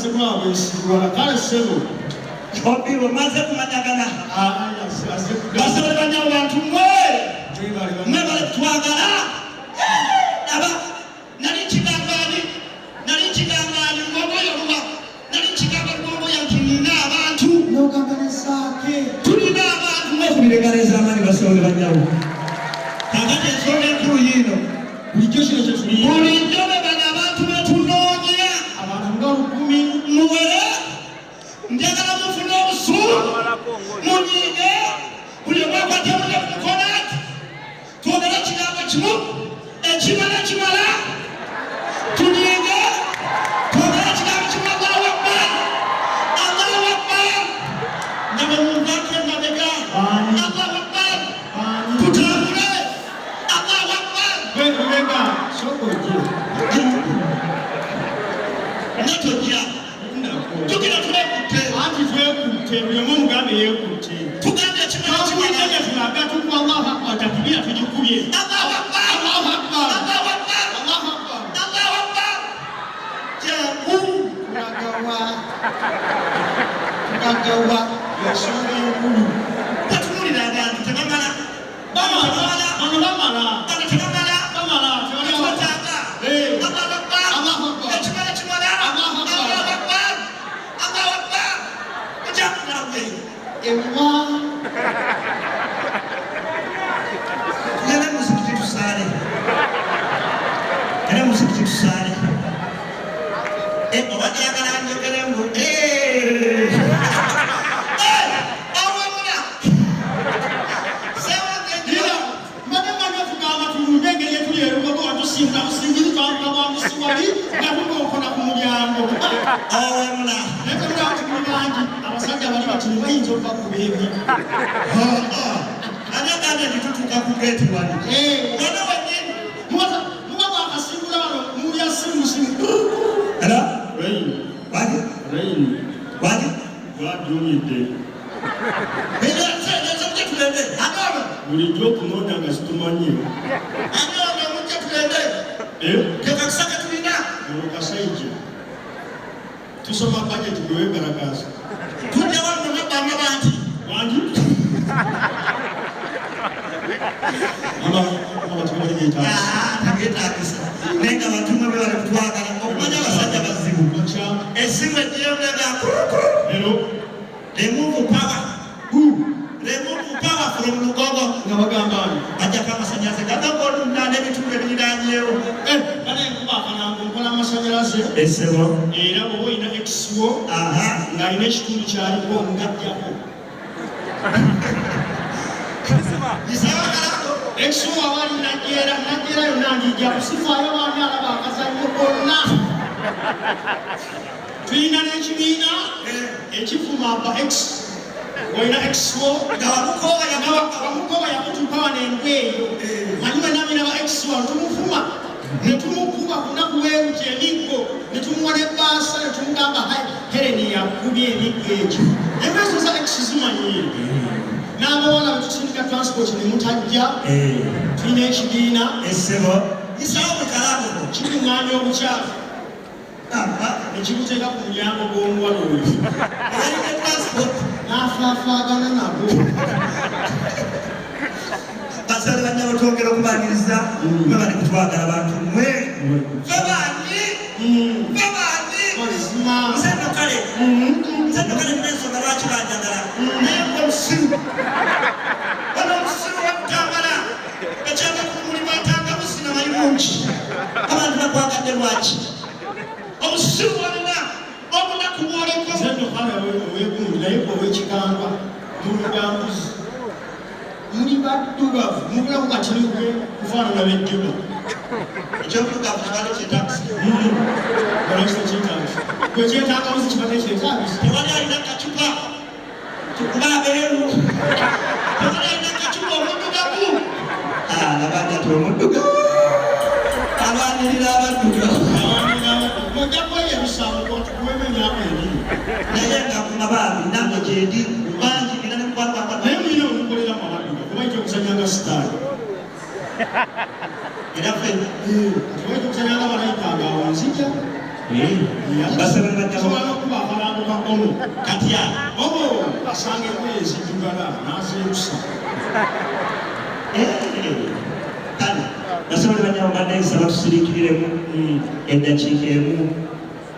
Azze kulaba bwensiibulana kale ssebo. Obiwo maze kumanyagana. Azze Basobole banyawo bantu mwe. Mwebale kutwagala. Aba nali nkigamba ani? Nali nkigamba ani? Lugongoya oluwa. Nali nkigamba Lugongoya nti nina abantu. N'ogamba ne Zaake. Tulina abantu mwekubira engalo ez'amaanyi basobole banyawo. Kaakati ensonga enkulu yiino. Bulijjo kino kye tulina. Bulijjo be bano abantu be tunoonya. Abantu nga 1000. Muwere, njagala mufune obusuulu, munyiige, buli omu akwate munne ku mukono ati twogere ekigambo kimu, ekimala kimala, tunyiige, twogere ekigambo kimu, Allahu Akbar, Allahu Akbar, nga bwe munvaako emabega, Ani? Allahu Akbar, Ani? tutambule, Allahu Akbar. Gwe Lubega, sooka ojje. Nga tojja. Jjukira twekutte. Anti twekutte, buli omu omugambe yeekutte. Tugambye ekimala Twakuwulidde kimala. bye tulaga, tukuba Allahu Akbar, takbira tugikubye. Allahu Akbar. Allahu Akbar. Allahu Akbar. Allahu Akbar. Allahu Akbar. Jangu. Tulagawa. Tulagawa. Ensonga enkulu. Batunuulira abantu tebamala. Bamala. Tebamala. Bano bamala. Bano tebamala. Bamala. Tewali Tetwetaaga. Eh. Allahu Akbar. Allahu Akbar. Ekimala kimala. Allahu Akbar. Allahu Akbar. Allahu Akbar. Jangu naawe. Ewa. Tugende mu muzikiti tusaale. Tugende mu muzikiti tusaale. Obadde oyagala njogere mbu, eh. Eh, awamula. Sewange Lira, mbadde mmanyi otugamba tulumbe engeri etuli e Lugogo watusimbula busingizi, twambuka bwambusi wali nga tukonkona ku mulyango. Awamula. Naye temulaba nti muli bangi, abasajja bali bati bayinza okubakuba ebintu. Ani agambye nti tutuuka ku geeti wano? Eh. Wano wennyini. Muba mwakasimbula wano, mulya simu simu. Hello? Rain, Wagi? rain, Wagi? bwajjumidde. Mujje tugende. Ani ono? Bulijjo okunoonya nga situmanyi. Ani ono? Mujje tugende. Eh? Ke kakisa ke tulina. Ono kasajja. Tusoma budget gwe weegaragaza. Tujja wano nabba amabanti. Wangi? Amabati gabali geetaagisa. Ah, tageetaagisa. Naye nga bantu mwe bali kutwagala. Okumanya abasajja bazibu. Bakyamu. Essimu ejjeyo nega kurukuru. Hello? Remove power. Remove power from Lugogo. Nga bagamba ani? Bajjako amasannyalaze gagagolunda n'ebitundu ebiriranyeewo. Eh, bane nkuba akalango nkola amasannyalaze. Essebo. Era bw'oba olina ex wo ng'alina ekitundu ky'aliko ng'ajjako. Yisawo akalango. Ex wo aba ali Najjeera, Najjeera yonna ngijjako. Sifaayo baani alaba akazannyo konna. Tulina n'ekibiina ekivuma ba ex. Olina ex wo Nga wamukoowa yamuwa. Wamukoowa yakutuuka wano embwa eyo. Manyi mwenna mulina ba ex wano tumuvuma. Ne tumukuba ku lunaku lw'enkya emiggo, ne tumuwa n'ebbaasa, ne tumugamba, Hai, Helen yakubye emiggo egyo. Embwa ezo za ex zimanyiire. N'abawala bwe tusindika transport ne mutajja, tulina ekibiina. Essebo. Yisawo buli kalango. Kikuŋŋaanya obukyafu. Ne kibuteeka ku mulyango gw'omuwala oyo. Eyalina transport. N'afaafaagana nabo. Basale bannyabo twongera okubaaniriza. Mwe bali kutwagala bantu mmwe. Ffe baani? Ffe baani? Mazima. Nze nno kale. Nze nno kale nina ensonga lwaki banjagala. Naye gwe omusiru. Ono omusiru wa Butambala. Ekyava ku mulimu atangabuzi na mayirungi. Abantu bakwagadde lwaki? Obusiru bwolina obunaku bw'oliko. Nze nno kale oweegundi naye gwe ow'ekikangwa mulugambuzi. Muli baddugavu, mubulamu kati nigwe kufaanana b'ejjuba. Ekyobuddugavu kibadde kyetaagisa. Olwaki tekyetaagisa? Gwe kyetaagabuzi kibadde kyetaagisa. Tewali alina kacupa tukuba abeeru. Tewali alina kacupa omuddugavu. Abanja ti omuddugavu alwanirira abaddugavu. Ojja kweyerusamu tukuwemu emyaka ebiri. Naye nga bambi nange gyendi bangi nina ne mukwano gwange. Naye mulina omukolera mu abaddugavu kuba okuzannya nga sitaani. Era ffe Tubayita okuzannya nga malayika nga awo nzija. Basaba bajja Tusobola n'okuba akalango ka omo. Katya? Omo asanga engoye eziddugala n'azeerusa. Kale basaba bajja badde nsaba tusiriikiriremu eddakiika emu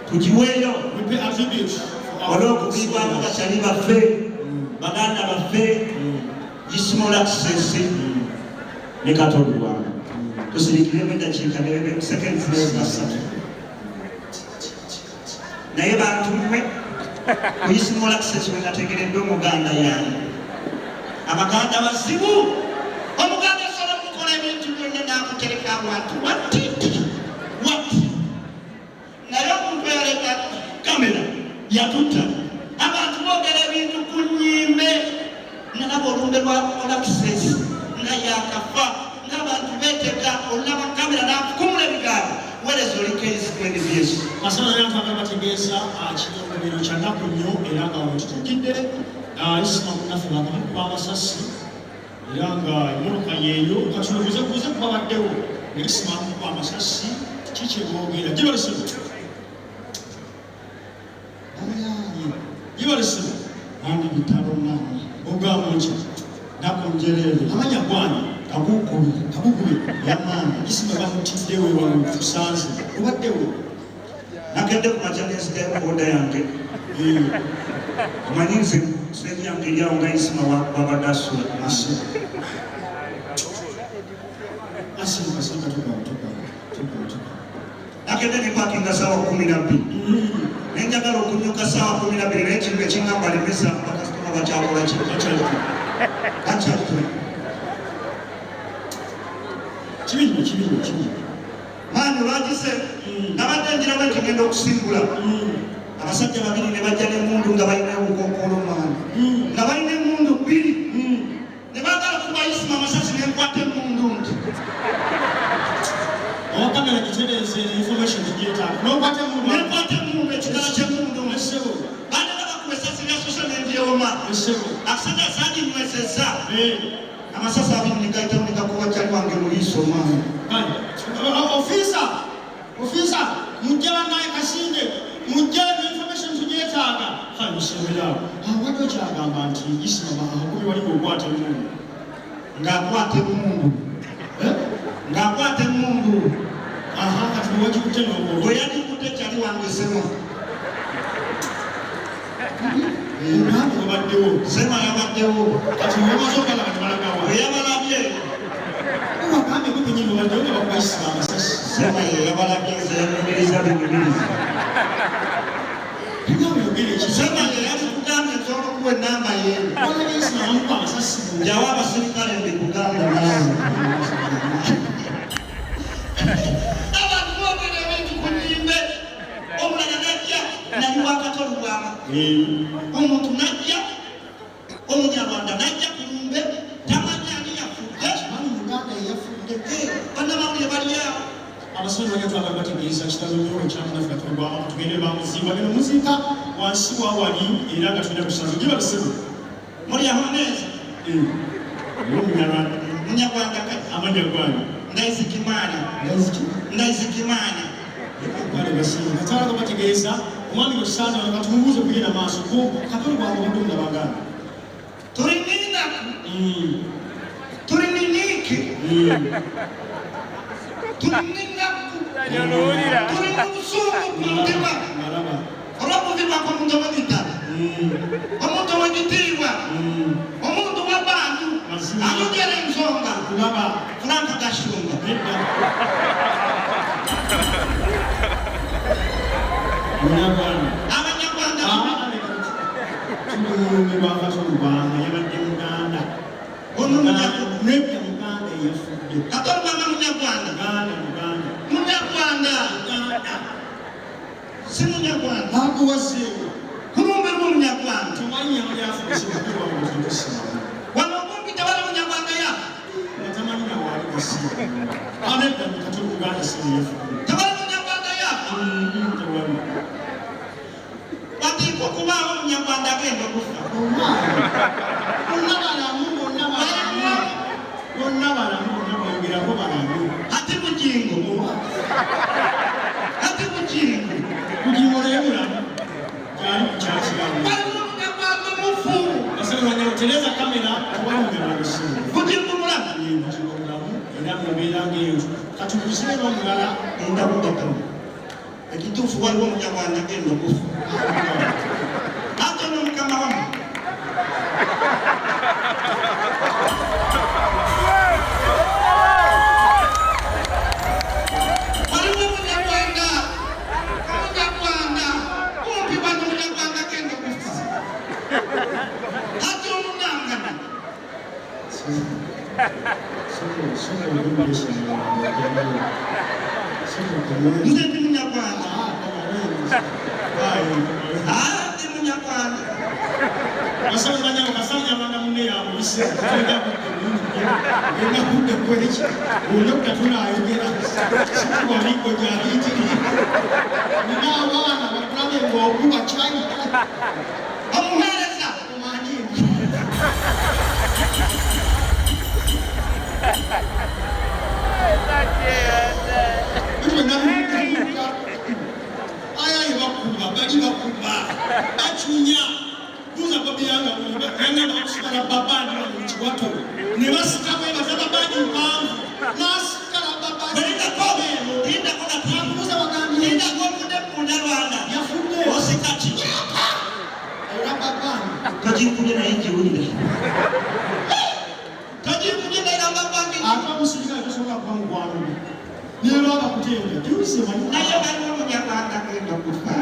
tugiweeyo We pay a tribute for our olw'okuviibwako bakyali baffe, baganda baffe, Isma Olaxess ne Kato Lubwama. Tusiriikiremu eddakiika ne seconds neza 3. Naye bantu mmwe, ku Isma Olaxess we nategeredde Omuganda yaani. Abaganda bazibu. Omuganda asobola okukola ebintu byonna n'akutereka awantu wati wati, naye omuntu eyaleka kamera yatutta. Abantu boogera ebintu ku nnyimbe. Nalaba olumbe lwa Olaxess nga yakafa, ng'abantu beetega, olaba kamera n'afukumula ebigambo. Weereza oli KSNBS. Masana naye twagala bategeeza kirongobero kya nnaku nnyo, era nga wano tutuukidde Isma munnaffe bakamukuba amasasi, era nga emmotoka yeeyo. Katulowoze kuze kuba baddewo nga Isma amukuba amasasi. Kiki kyeboogera? Gibalisimu, gibalisimu. Andi bitalo maanyi. Ogamba ki? Nakunjereere. Amanya gwani? Kabukubi. Kabukubi. Yamaanyi. Isma bamutiddewo wano tusanze obaddewo. Nakedde ku makya nenzitayo boda yange. Omanyi nze sente yange eri awo nga Isma wabadde asula. Asirika, sirika, tugamba, tugamba, tugamba, tugamba. Nakedde ne pakinga saawa 12, nenjagala okunyuka saawa 12, naye ekintu ekiŋŋamba lemesa, bakasitoma bakyakola ki? Bakyatula. Kibi nnyo, kibi nnyo, kibi nnyo. Maani olwagise nabadde njirawo nti ngenda okusimbula, abasajja babiri ne bajja n'emmundu nga balina obukookolo, maani, nga balina emmundu bbiri, ne baagala kuba Isima amasasi, nenkwata emmundu nti Owa kamera gitereeze, information tugyetaaga. N'okwata emmundu? Nenkwata emmundu, ekitala ky'emmundu. Essebo. Baanera bakuba esasi lyasoose nendyewoma. Essebo. Akasajja saaginywesezza, amasasi abiri ne gayitamu ne gakuba kyali wange mu liiso, maani. Kale ofiisa, ofiisa, mujje bannaye Kasinde, mujje, information tugyetaaga. Kale musemberawo awadde okyagamba nti Isima akubi wali ng'okwata emmundu. Ng'akwata emmundu, ng'akwata emmundu. Aha, kati wagikutte n'ogwo? Bwe yagikutte kyali wange sema. Ogambe obaddewo? Sema yabaddewo. Kati wemaze okalaba tebalagawa? Bwe yabalabye. Wagambe gwe kenyini obaddewo nga bakuba Isima amasasi. Sema ye yabalabye, nze yanyumiriza binyumiriza. Tugambe yogera eki? Sema ye yalikugambye, nsobola okuwa enamba ye. Walabye Isima bamukuba amasasi mu Njawo abasirikale mbikugamba naawe. Abantu boogera ebintu ku nnyimbe. Omulala najja, nali wa Kato Lubwama, omuntu najja Omunyarwanda najja ku lumbe, tamanyi ani yafudde. Mani Muganda yeyafudde. Bannamawulire bali awo. Abasore bajja twagala bategeeza kitalo nnyo ekyamunaffe Kato Lubwama. Tugende bamuziika, genda muziika wansi wa wali, era nga tulina kusanze gibalisebo. Muli aho neza? Omunyarwanda. Munyarwanda kati. Amanya gwange? Ndayizikimana. Ndayiziki? Ndayizikimana. Kale basinga twagala bategeeza omwami gwe tusanze wano, katumubuuze kugenda maaso ko Kato Lubwama obadde omulabaganda. Turi ninaku, turi niniki, turi ninaku, turi n'obusungu ku mutima Nalaba. olw'okuviibwako omuntu ow'ebitabo, omuntu ow'ekitiibwa, omuntu w'abantu, Mazima. ayogera ensonga. Kulaba. Frank Gashumba. Nedda, Munyarwanda. Abanyarwanda. Tulumirwa Kato Lubwama, yabadde Muganda. Ono Munyarwanda. Nedda, Muganda eyafudde. Kato Lubwama Munyarwanda. Muganda, Muganda. Munyarwanda. Muganda. Si Munyarwanda. Bakuwazeewo. Kulumbe lw'Omunyarwanda. Tewali nyama lyafudde. Wano okumpi tewali Munyarwanda yafa. Nga tamanyi nawaali gasiba anedda. Kato Muganda si yafudde. Tewali Munyarwanda yafa. Tewali. Watiika okubaawo Omunyarwanda agenda okufa. Bonna balamu, bonna balamu, bonna balamu, bonna boyogerako balamu. Ate Bugingo, ate Bugingo. Tereza kamera tewanyumirwa busimu. Bugingo mulamu. Bugingo mulamu era mubeera ng'enju. Katubuuze n'omulala. Ndabugatono. Ekituufu waliwo omunyarwanda agenda okufa. Ate n'omukama wammwe. Waliwo omunyarwanda, omunyarwanda, kumpi wano omunyarwanda agenda okufa. Ate omunangana. Nze ndi munyarwanda. Ah, ndi munyarwanda. Basabanya basabanya bana munne yamuyise tugenda kudda genda kudda kweki olwo tunayogera sikuwa miggo gyabiyitiri nina abaana bakulabe ng'okuba kyayi Omuweereza. Omanyi ayaye bakuba bali bakuba bacunya buuza bobiyanga yanga bakusikala babandi mukiwato ne basikamu ebaza babandi mpanvu nasikala babandi Lindako, lindako kati. Nakubuuza bagambye Lindako ovudde mu Munyarwanda. Yafudde. Osika ki? Era babandi Toginkubye naye ngiwulire. Toginkubye naye namba bangi. Ate omusirikale tosobola kuba mukwano gwe neera abakutenda juusi manyi. Naye waliwo omunyarwanda agenda okufa.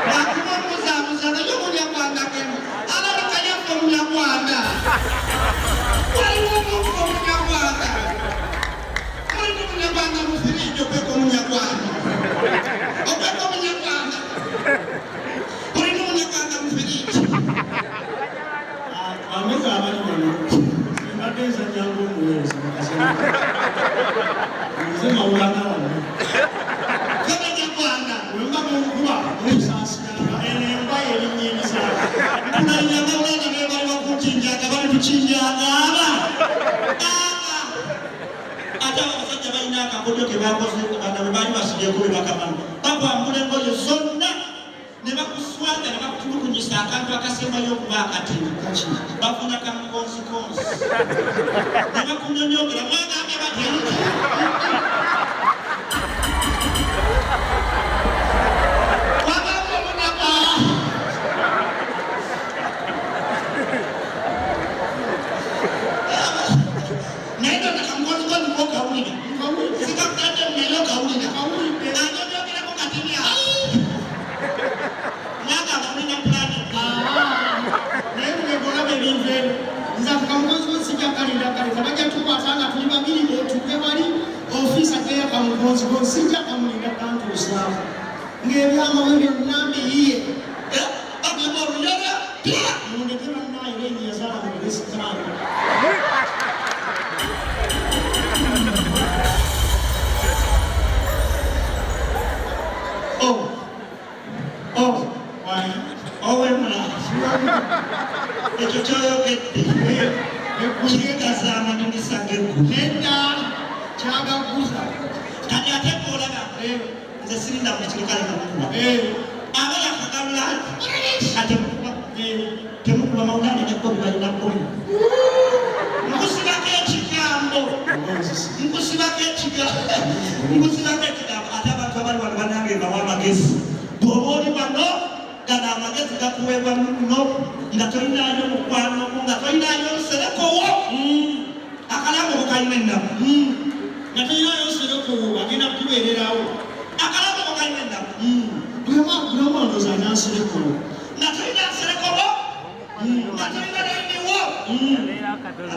Lwakuba omuzaabuza naye omunyarwanda agenda. Alabika yaffe omunyarwanda. Waliwo omuntu omunyarwanda. Waliwo omunyarwanda mu firiigi okweka omunyarwanda. Okweka omunyarwanda. Olina omunyarwanda mu firiigi. Ameka abali wano mbadde nzannya ng'omuweereza mukasana nze mawulana wano. Abanyarwanda. Bwe mba munkuba munsaasiranga eno embwa yerinnyiriza. Tunalina mawulana be bali bakukinjanga bali tukinjanga aba. Aba. Ate abo abasajja balina akakodyo ke bakoze bana bwe baali basibyeko bwe bakamanyi. Bakwambula engoye zonna ne bakuswaga ne bakutulugunyisa akantu akasembayo okuba akatini. Bafuna kamukonzikonzi. Ne bakunyonyogera mwagambye batya. Wabaawo omunyarwanda. Naye nno kamukonzikonzi ko kawulira. Sikakutadde naye okawulira. Anyonyogerako katini ako. Mwagamba mulina pulaani. Naye mugegolaba ebintu ebyo nze ako kamukonzikonzi sijja kalinda kaleta bajja tukwata nga tuli babiri otuke wali ofiisa gyeyo kamukonzikonzi sijja kamulinda kantuusaawo ng'ebyamawe byonna mbiyiye. Bagamba oluyala. Mundeke bannaye era yazaala mu Kristaayo. Oh. Oh. Why? Owemula. Ekyo kyoyogedde. Kigaza amadinisa g'eggulu. Nedda kyagaguza. Kati ate bw'olaba nze sirinda musirikale namukuba. Aba yakagalula atemukuba. Temukuba mawulane ne Bobi balina bomu. Nkusibako ekigambo. Nkusibako ekigambo. Nkusibako ekigambo. Ate abantu abali wano bannange mbawa amagezi. Bw'oba oli wano gano amagezi gakuweebwa muno nga tolinaayo mukwano gwo nga tolinaayo nserekowo. Akalango ko kalina ennaku. Nga tolinaayo nserekowo agenda kukubeererawo. Akalango ko kalina ennaku. Buli omu alowooza alina nserekowo. Nga tolina nserekowo. Nga tolina layiniwo.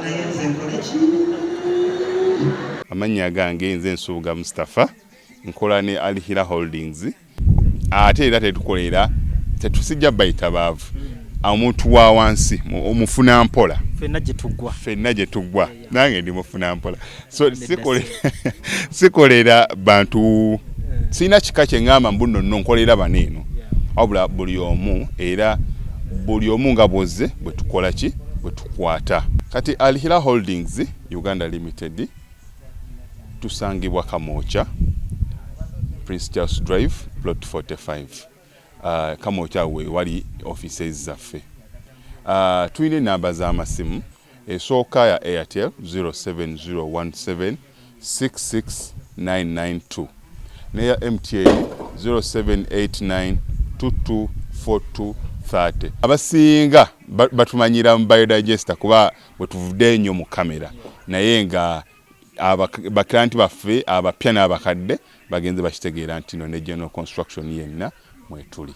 Naye nze nkole ki? Amannya gange nze Nsubuga Mustafa, nkola ne Al Hila Holdings. Ate era tetukolera tetusijja bayita baavu, omuntu wa wansi omufuna mpola. Ffenna gye tuggwa. Ffenna gye tuggwa, nange ndi mufuna mpola. So sikolera bantu, sirina kika kye ŋŋamba mbu nno nno nkolera bano eno, wabula buli omu, era buli omu nga bw'ozze bwe tukola ki bwe tukwata. Kati Al Hila Holdings Uganda Limited tusangibwa Kamwokya, Prince Charles Drive, plot 45. Kamwokya we wali offices zaffe. Tulina enamba z'amasimu. Esooka ya Airtel, 07017 66992, neya MTN 0789 224230. Abasinga batumanyira mu biodigester kuba bwe tuvudde ennyo mu kamera, naye nga baklienti baffe abapya n'abakadde bagenze bakitegeera nti no ne general construction yenna mwetuli.